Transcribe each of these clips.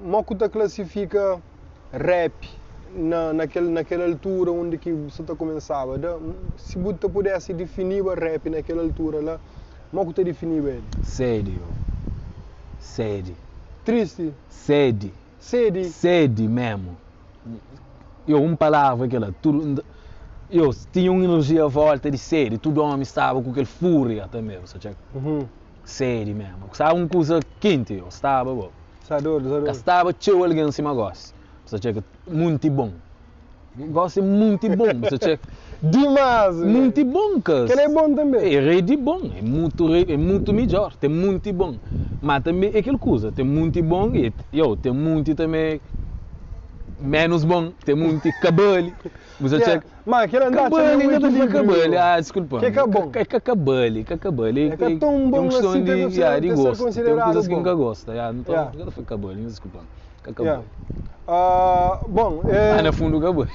Mo ku ta klasifika rap na na kel na kel altura undi ki bu sa ta kumesaba da? Si bu ta pudesi difiniba rap na kel altura la, mo ku ta difiniba el? Sedi yo. Sedi. Tristi? Sedi. Sedi? Sedi memu. Yo, un palavra kela, tudu, yo, tinha un energia a volta di sedi, tudu omi staba ku kel fúria tanbe, bu sa txeka? Sedi memu. Staba un kuza kenti yo, staba bo. Sador, sador. Ka staba txeu algen sima gosi. Bu sta txeka munti bon. Gosi é munti bon, bu sta txeka. Dimas! Munti bon kas. Kel é bon tanbe. É rei di bon, é mutu rei, é mutu midjor, ten munti bon. Ma tanbe é kel kuza, ten munti bon e yo, ten munti tanbe menus bon, ten munti ka bali. Bu sta txeka. Ma kel Ka anda atxa bali, ma N é ka um ta fla ka ekilíbriu. bali, ah diskulpa-m. Ke ka bon. É ka ka bali, ka ka bali. É ka tão É bom un kiston assim di, te ya, ser, di te ser gostu. Ten konsideradu kuzas ki N bom. ka gosta, ya, nton Ya. N ka ta fla ka bali, nhos diskulpa-m. Ka ka Ya. bali. Ah, bom, Ma é na fundu ka bali.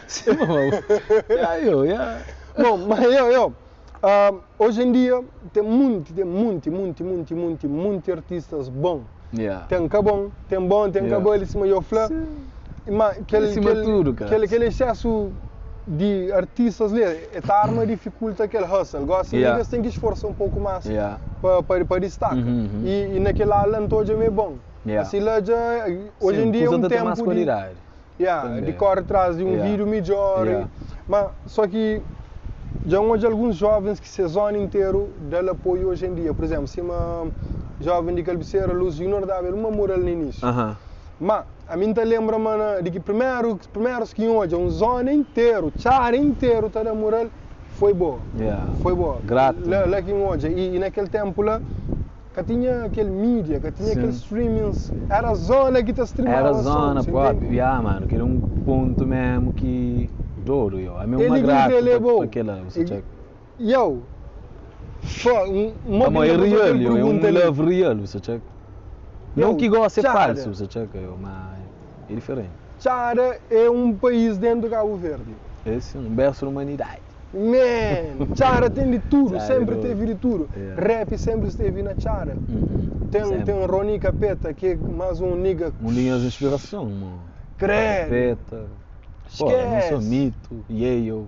Sima ma bu, ya yo, ya. Bom, ma yo, yo, ah, hoje em dia ten munti, ten munti, munti, munti, munti, munti artistas bom. Yeah. Ten ka bon, ten bon, ten ka Yeah. bali, sima yo fla. Ma kel, Sima kel, tudu, ka. kel, kel excesu di artistas li, e ta arma difikulta kel hustle. Gosi Yeah. niggas ten ki esforsa un poku mas Yeah. pa, pa, pa distaka. Uhum, uhum. E, e na kel lado la N ta odja ma é bon. Yeah. Asi la dja, hoje Sim, em dia é kuza un ta ten más tempu di kualidadi. Yeah, Também. di kore tras di un Yeah. vídeo midjor. Yeah. Ma só ki dja N odja alguns jovens ki ses zona interu da-l apoiu hoje em dia. Por exemplo, sima joven di Kalbisera, Luz Junior daba el uma mural na inísiu. Aham. Ma ami N ta lenbra ma na di ki primeru primerus ki N odja un zona interu, txada interu ta da mural, foi bo. Yeah. Foi bo. Gratu. La, la ki N odja. I, i na kel tempu la Ka tinha kel mídia, ka tinha kel Sim. streamings, era zona ki ta Era streamaba som, zona você própi, entende? ya mano, kel é un pontu mesmu ki dodu yo, ami é Eli uma ki N gratu krê pa leba-u, pa kela, bu sa txeka. Yo, fo, un mo ki Pamodi N é ta faze-u real kel yo, é un pergunta li. love real, bu sa txeka. Yo, Não ki gosi é Txada. falsu, bu sa txeka yo, ma é diferenti. Txada é un país dentu Kabu Verdi. É sim, un bersu di umanidadi. Man, Txada ten di tudu, Txada é senpri dodu. tevi di tudu. Yeah. Rap senpri stevi na Txada. Uhum. Ten, Senpri. ten Rony Capeta ki é más un nigga. Un di nhas inspirason, mo. Credo! Capeta. Porra, não só Esquece! Mito, Yeyo,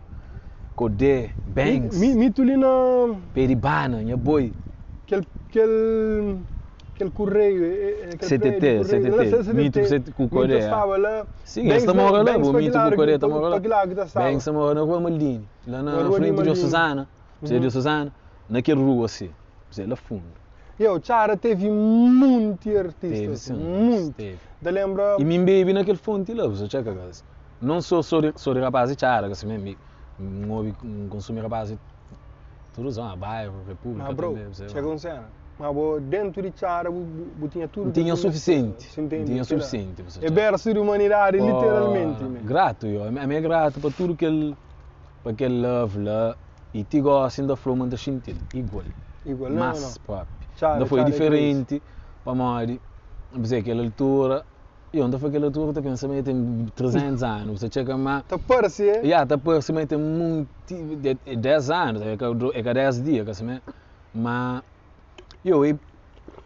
Kodé, Mi, Banks, mi, Mito li na Peribana, nha boi. kel, kel, kel kurreiu, kel CTT, prédiu kurreiu, la CTT, CTT, Mito ku CT ku Mito Kodé, ya. staba la, Sim, es Banks ta na, mora la, Banks bo, pa ki Mito ku ladu Kodé ki, ta mora pa la. ki ladu ki ta staba? Banks ta mora na rua Maldini, la Na na rua di frenti di Maldini. Suzana, Zé di Suzana, na kel rua si, Zé la fundu. Yo, Txada tevi munti Teve artistas, sim, munti. teve. Ta lenbra. I mi N bebe na kel fonti la, bu sa txeka ka? Non so so di so di rapaz di Txada, ka si mesmu, mi N obi, N konsumi rapaz di tudu zona, bairu, Ma repúblika bro, tanbe, bu sa txeka un sena, ma bo dentu di Txada bu bu tinha tudu N kel tinha bu mesteba, sufisienti, si N ntende tinha kila. sufisienti, bu sa É txeka. bersu di umanidadi literalmenti, Pô, man. gratu yo, ami é gratu pa tudu kel pa kel love la. I ti gosi N ta fla-u ma N ta xinti-l igual. Igual, não, não. Más propi. Txada, N ta fla, é txada é crazy. diferenti pamodi, N pensa, kel altura, yo, N ta fla kel altura, N ta pensa ma el ten 300 anu, bu ta txeka ma. Ta parse, é? Ya, ta parse ma el ten munti, é 10 anu, é ka, é ka 10 dia, ka simé? Ma, yo, é,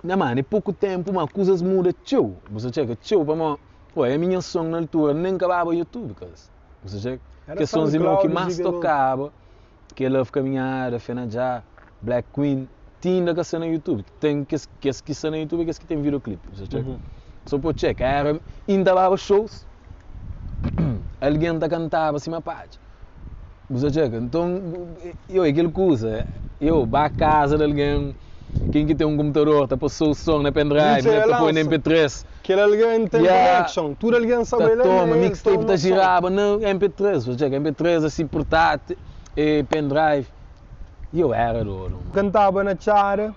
nha manu, é poku tenpu ma kuzas muda txeu, bu ta txeka, txeu, pamodi, ué, ami nha son na altura nen ka baba youtube, kas, bu ta txeka? Era Kes sons di meu ki SoundCloud, más kel otu. tokaba. Ke Love Caminhada, Fé na Jah, Black Queen, ti inda ka sta na YouTube. Ten kes kes ki sta na YouTube é kes ki ten videoclip. Bu sta txeka? So po txeka, era inda baba shows, algen ta kantaba sima padja. Bu sta txeka? Nton, yo, é kel kuza, yo, ba kaza di algen, ken ki ten un komputador ta pasou son na pendrive, Dja ta poi na lansa. MP3. Kel algen ten Yeah. connection, tudu algen sabe Ta la toma, ma el mixtape toma ta som. giraba na MP3, bu txeka, MP3 asi portátil, e pendrive, e eu era dodu. Kantaba na txada,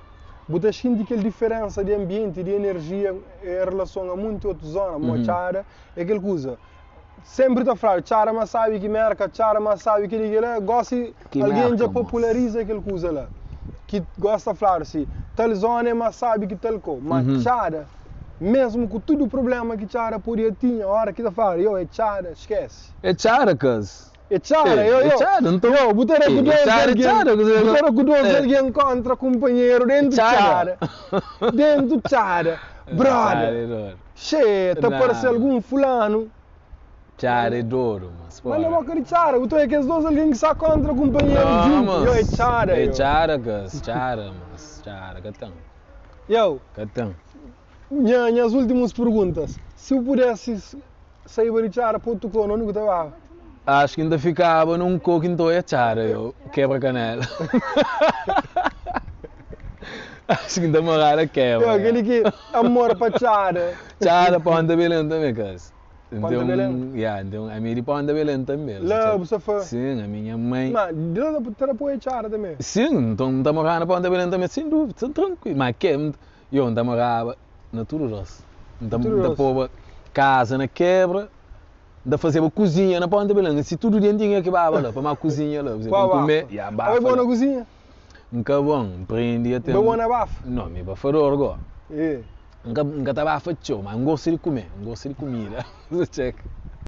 bu ta xinti kel diferensa di anbienti, di enerjia en relason a munti otu zona, mo txada é kel kuza, senpri ta fladu txada más sabi ki Merka, txada más sabi ki di kel-la, gosi Ki algen dja Merka, mos. populariza kel kuza la, ki gosi ta fladu si, tal zona é más sabi ki tal ko, ma txada, mesmu ku tudu prublema ki txada podia tinha, ora ki ta fladu, yo é txada, skese. É txada, cuz. É txada, É, yo, é yo. txada, nton. Yo, bu ta da É, ku é dos txada, é algen. txada, ku Bu ta da ku dos É. algen kontra kunpanheru dentu Txada. txada. Dentu txada. Brother, Txada é doru. xe, ta Não. parse algun fulanu. Txada é doru, mas Mas na porra. boka di txada, bu ta oia kes dos algen ki sta kontra kunpanheru Não, djuntu. mas Yo, é txada, É yo. txada, kas, txada, mas txada, ka ten. Yo, Ka ten. nha, nhas últimas perguntas. Si bu pudesse saíba di txada pa otu kau, onde ku ta baba? Acho que ainda ficava num coco então é txada, eu quebra canela. Acho que ainda morada quebra. Yo, aquele que amor pa txada. Txada Ponta Belém também, cas. Ponta Então, Belém? yeah, então, a minha de Ponta Belém também. Lá, você foi. Sim, a minha mãe. Mas, de lá ta da poi txada também. Sim, então não tá morando na Ponta Belém também, sem dúvida, sem tranquilo. Mas que, eu não tá morava na Tudo Doce. Não Tudo tá Doce. pôr casa na quebra, da fazer uma cozinha na Ponta Belém. Se tudo dia tinha que baba lá, para uma cozinha lá, você Qual para comer, bafa? e a Oi, bafa. bom na lá. cozinha? Nunca bom, aprendi a ter. Bom na bafa? Não, me bafador agora. É. Nunca, nunca tava feito, mas não gosto de comer, não gosto de comida. Você checa.